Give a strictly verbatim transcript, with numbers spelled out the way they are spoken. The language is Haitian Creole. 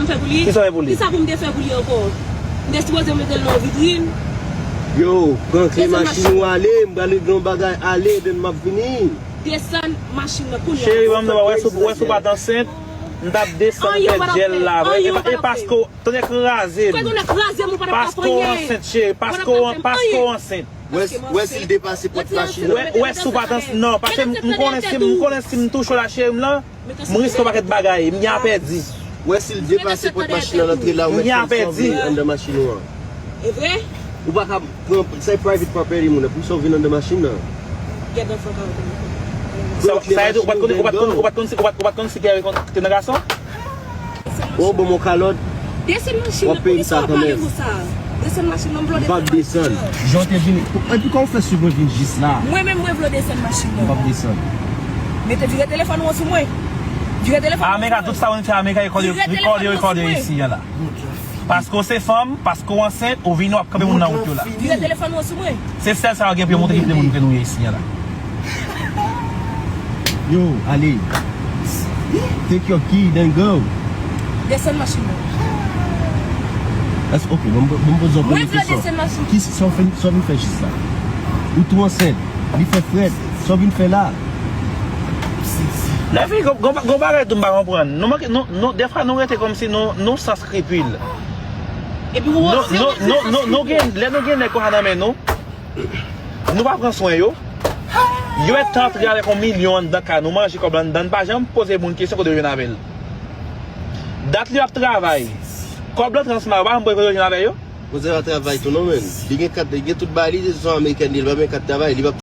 fè pou li? Kisa w fè pou li? Kisa pou m te fè pou li ankò? M te sipoze mete l nan vitrin. Yo, pran kle machin ou ale, m pral regle yon bagay, ale, epi m ap vini. Desann machin nan kounye a. Cheri, ban m di w, wè si w pa t ansent, m t ap desann tèt jèl la. E paske w, tonnè kraze m. Paske w ansent, cheri, paske w ansent. Wè si l depase pòt machin nan. Wè si w pa t ansent, non, paske m konnen si m touche w la, cheri m lan, m riske yon pakèt bagay, m gen a pèdi. Wè si l depase pòt machin nan, antre la, ou mèt fè l sòve anndan machin ou an. E vre? Ou pa ka pran, se private property moun nan, pou sòve anndan machin nan. Gèt anfan ka. Sa vle di ou pa t konn, ou pa t konn, ou pa t konn si, ou pa t konn si te nan gason? O, bon, mon kalòt. Desann machin nan, poukisa w pale konsa? Desann machin nan, m vle desann machin nan. M p ap desann. Jan w te vini. Epi kòman w fè swiv mwen vin jis la? Mwen menm, mwen vle desann machin nan. M p ap desann. Mete vire telefòn ou an sou mwen. Vire telefòn ou an sou mwen. America, tout sa moun fè America, rekòde, rekòde yo isi a la. Paske w se fanm, paske w ansent, ou vini w ap kanpe moun nan wout yo la. Vire telefòn ou an sou mwen. Se sèl sa yo gen pou yo montre ki kote moun ke nou ye isi a la. Yo, ale. Take your key, then go. Desann machin nan. That's okay, bon, bon, bon, poze yon premye kesyon. Mwen vle desann machin. Ki sa w fin, sa w vin fè jis la? Ou tou ansent, li fè frèt, sa w vin fè la? Lè fini, gon, gon, gon bagay tou m pa konprann. Nou manke, nou, nou, defwa nou rete kòmsi nou, nou san skripil. Epi ou oze. Nou, nou, nou, nou, nou gen, lè nou gen nèg konsa nan men nou, nou pa pran swen yo. Yo gentan antre avèk yon milyon anndan kay, nou manje kòb la anndan, n pa janm poze moun kesyon kote yo jwenn avè l. Dat li ap travay. Kòb la antre ansanm avè yo, pa janm poze kote yo jwenn avè yo. Koze pa travay tou non, men. Li gen kat, li gen tout bagay li, se yon amerikèn li, li pa gen kat travay, li p ap